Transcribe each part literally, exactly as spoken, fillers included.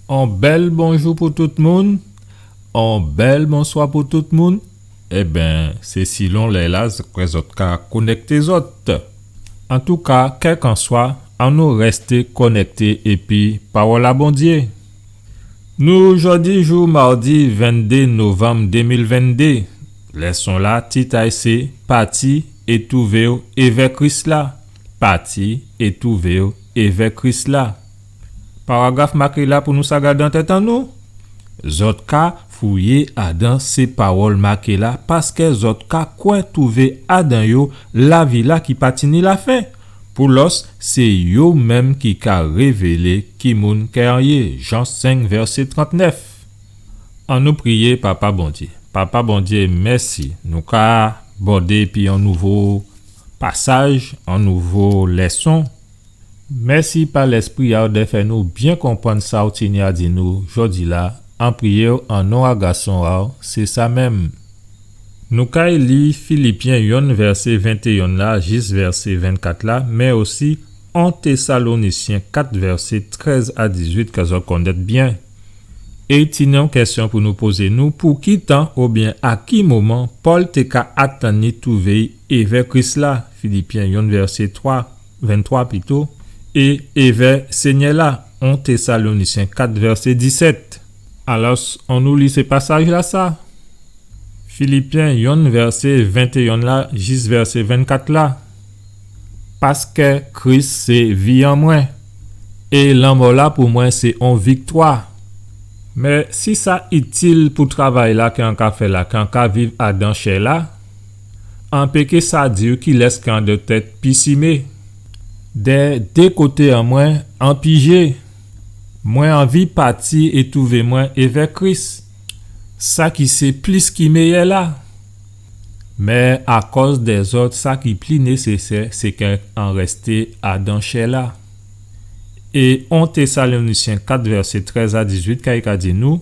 On bèl bonjou pou tout moun, on bèl bonswa pou tout moun. Ében, sé silon lè-la kwè zòt ka konèkté zòt. Antouka, kèlkanswa, annou rèsté konèkté épi pawòl a Bondyé. Nou jòdi jou mawdi venndé novanm dé mil venndé. Lèson-la, tit a'y sé Pati é twouvé'w évè Kris-la. Pati é twouvé'w évè Kris-la. Paragraf maké la pou nou sa gadé an tèt an nou. Zòt ka fouyé adan sé pawòl maké la, paskè zòt ka kwè twouvé adan yo lavi-la ki pa tini lafen. Poulòs, sé yo menm ki ka révélé ki moun kè an yé. Jan senk, vèsé trantnèf. Annou priyé Papa Bondyé. Papa Bondyé, mèsi. Nou ka bòdé épi on nouvo pasaj, on nouvo lèson. Mèsi pa Lèspri a'w dè fè nou byen konprann sa ou tini a di nou jòdi-la, an priyé'w an non a Gason a'w, sé sa menm. Nou kay li Filipyen yonn vèsé ventéyonn la jis vèsé vennkat la, mé osi on Tésalonisyen kat vèsé trèz a dizuit kè zòt konnèt byen. É tini on kèsyon pou nou pozé nou, pou ki tan oubyen a ki moman Pòl té ka atann li twouvé'y évè Kris-la, Filipyen yonn vèsé twa, venntwa pito, é évè Sényè-la, on Tésalonisyen kat vèsé disèt. Alòs, annou li sé pasaj-lasa. Filipyen yonn vèsé ventéyonn la jis vèsé vennkat la. Paskè Kris sé vi an mwen, é lanmò-la pou mwen sé on viktwa. Mé si sa itil pou travay-la kè an ka fè la, kè an ka viv adan chè-la, an pé ké sa di'w kilès kè an dwètèt pisimé. Dè dé koté an mwen, an pijé. Mwen anvi pati é twouvé mwen évè Kris, sa ki sé plis ki méyè la. Mé akòz dè zòt, sa ki pli nésésè, sé kè an rèsté adan chè-la. É on Tésalonisyen kat, vèsé trèz a dizuit, kay ka di nou,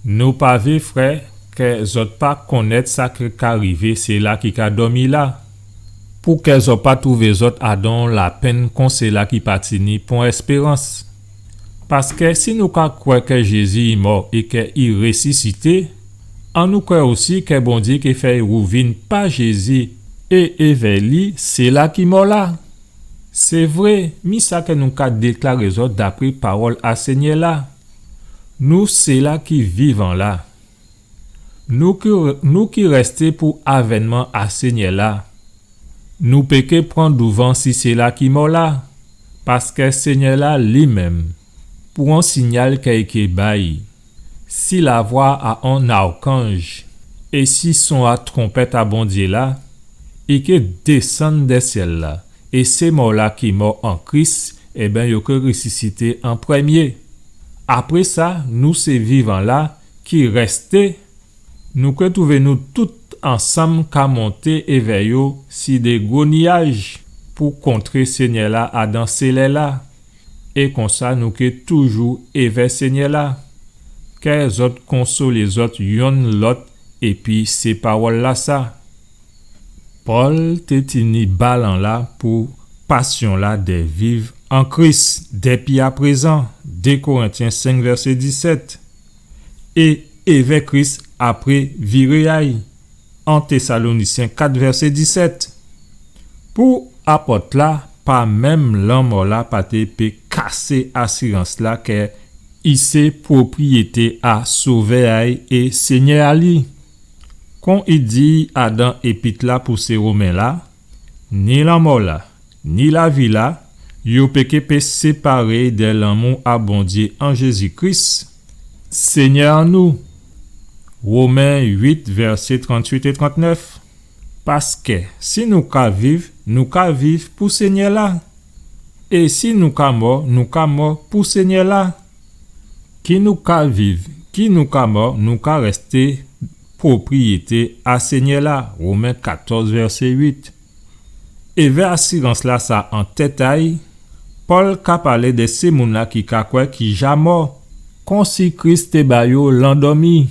nou pa vé, frè, kè zòt pa konnèt sa ki ka rivé sila ki ka dòmi la, pou kè zòt pa twouvé zòt adan on lapenn kon sila ki pa tini pon èspérans. Paskè si nou ka kwè kè Jézi i mò é kè i résisité, annou kwè osi kè Bondyé ké fè i wouvin pa Jézi é évè li sila ki mò la. Sé vré, mi sa kè nou ka déklaré zòt dapré pawòl a Sényè la. Nou sila ki vivan la, nou ki, nou ki rèsté pou avènman a Sényè la, nou pé ké pran douvan si sila ki mò la, paskè Sényè la li menm, pou on sinyal kè i ké bay, si lavwa a on akanj, é si son a twonpèt a Bondyé la, i ké désann dè syèl la, é sé mò la ki mò an Kris, ében, yo ké résisité an prèmyé. Apré sa, nou sé vivan la ki rèsté, nou ké twouvé nou tout ansanm ka monté évè yo si dé gwo niyaj pou kontré Sényè la adan sé lè la. É konsa nou ké toujou évè Sényè la. Kè zòt konsolé zòt yonn lòt épi sé pawòl lasa. Pòl té tini balan la pou pasyon la dè viv an Kris dépi aprézan, dé Korentyen senk vèsé disèt, é évè Kris apré viré a'y, en Tésalonisyen kat vèsé disèt. Pou apòt la, pa menm lanmò la pa té pé kasé asirans la kè i sé pwopriyété a Sovè a'y é Sényè a li. Kon i di adan épit la pou sé Women la, ni lanmò la, ni lavi la, yo pé ké pé séparé dè lanmou a Bondyé an Jézi Kris, Sényè an nou. Women uit, vèsé tranntuit é trantnèf. Paskè si nou ka viv, nou ka viv pou Sényè la. É si nou ka mò, nou ka mò pou Sényè la. Ki nou ka viv, ki nou ka mò, nou ka rèsté pwopriyété a Sényè la. Women katòz, vèsé uit. Évè asirans lasa an tèt a'y, Pòl ka palé dè sé moun la ki ka kwè ki ja mò, konsi Kris té ba yo landòmi,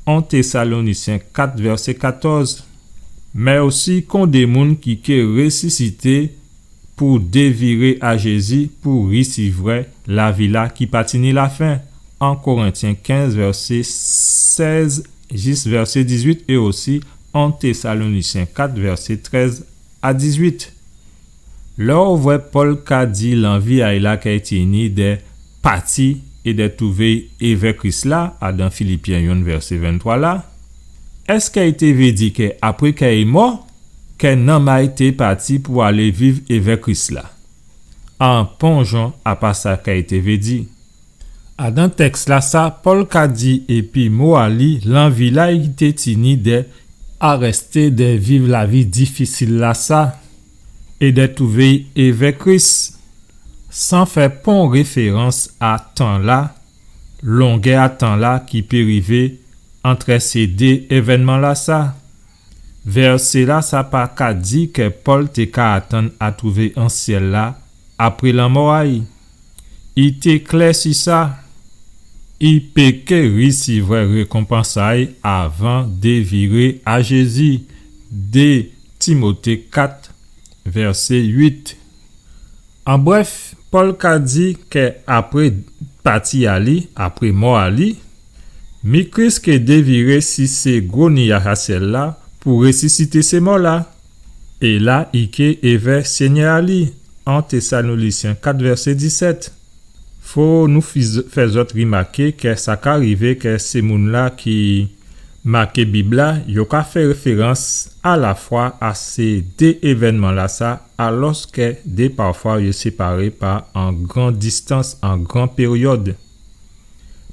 en Tésalonisyen kat, vèsé katòz, mé osi kon dé moun ki ké résisité pou déviré a Jézi pou risivwè lavi la ki pa tini lafen, en Korentyen kenz, vèsé sèz jis vèsé dizuit, é osi en Tésalonisyen kat, vèsé trèz a dizuit. Lè ou vwè Pòl ka di lanvi a'y la kè i tini dè pati é dè twouvé évè Kris la, adan Filipyen yonn vèsé venntwa la, èskè i té vé di kè apré kè i mò, kè nanm a'y té pati pou alé viv évè Kris la? An pon jan, a pa sa kè i té vé di. Adan tèks-lasa, Pòl ka di épi mo a li lanvi-la i té tini dè arèsté dè viv lavi difisil-lasa é dè twouvé évè Kris, san fè pon référans a tan-la, longè a tan-la ki pé rivé antrè sé dé évènman-lasa. Vèsé-lasa pa ka di kè Pòl té ka atann a twouvé an syèl-la apré lanmò a'y. I té klè si sa. I pé ké risivwè rékonpans a'y avan dè viré a Jézi. Dé Timoté kat, vèsé uit. An brèf, Pòl ka di kè apré pati a li, apré mò a li, mi Kris ké déviré si sé gwo niyaj a syèl-la pou résisité sé mò-la. É la, i ké évè Sényè a li, en Tésalonisyen kat vèsé disèt. Fò nou fiz-, fè zòt rimaké kè sa ka rivé kè sé moun-la ki maké Bib-la, yo ka fè référans alafwa a sé dé évènman-lasa, alòskè dè pafwa yo séparé pa an gran distans, an gran péryòd.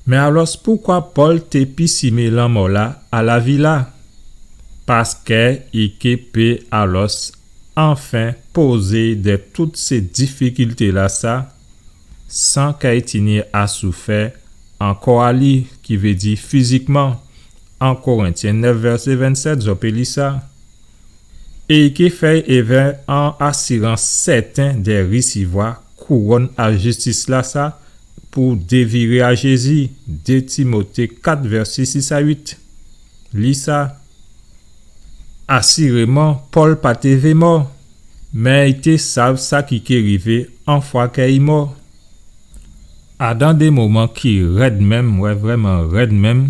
Mé alò, poukwa Pòl té pisimé lanmò-la a lavi-la? Paskè i ké pé alò anfen pozé dè tout sé difikilté-lasa, san kè i tini a soufè an kò a li, ki vé di fizikman, en Korentyen nèf vèsé vennsèt, zò pé li sa. É i ké fè'y évè an asirans sèten dè risivwa kouwòn a jistis-lasa pou déviré a Jézi, dé Timoté kat vèsé sis a uit. Li sa. Asiréman, Pòl pa té vé mò, mé i té sav sa ki ké rivé an fwa kè i mò. Adan dé moman ki rèd menm, wè, vrèman rèd menm,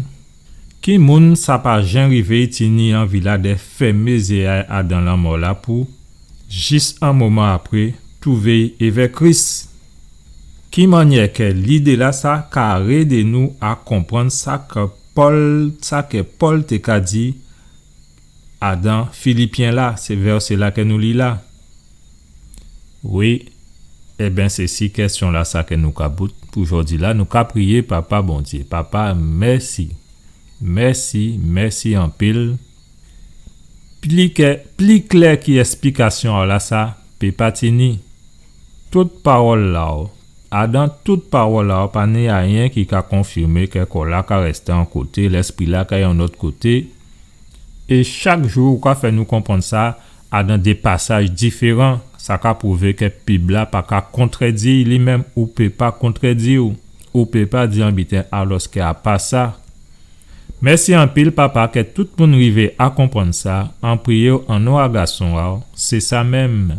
ki moun sa pa jen rivé i tini anvi-la dè fèmé zyé a'y adan lanmò-la pou, jis an moman apré, twouvé'y évè Kris? Ki mannyè kè lidé-lasa ka rédé nou a konprann sa kè Pòl, sa kè Pòl té ka di adan Filipyen-la, sé vèsé-la kè nou li la? Wi, ében, sé si kèsyon-lasa kè nou ka bout pou jòdi-la. Nou ka priyé. Papa Bondyé, Papa, mèsi. Mèsi, mèsi anpil. Pli kè, pli klè ki èsplikasyon-lasa pé pa tini. Tout pawòl-la, adan tout pawòl-la, pa ni ayen ki ka konfimé kè kò-la ka rèsté on koté, lèspri-la ka on lòt koté. É chak jou ou ka fè nou konprann sa, adan dé pasaj diféran, sa ka pwouvé kè Bib-la pa ka kontrèdi li menm, ou pé pa kontrèdi, ou pé pa di on biten alòskè a pa sa. Mèsi anpil, Papa, kè tout moun rivé a konprann sa. An priyé'w an non a Gason a'w, sé sa menm.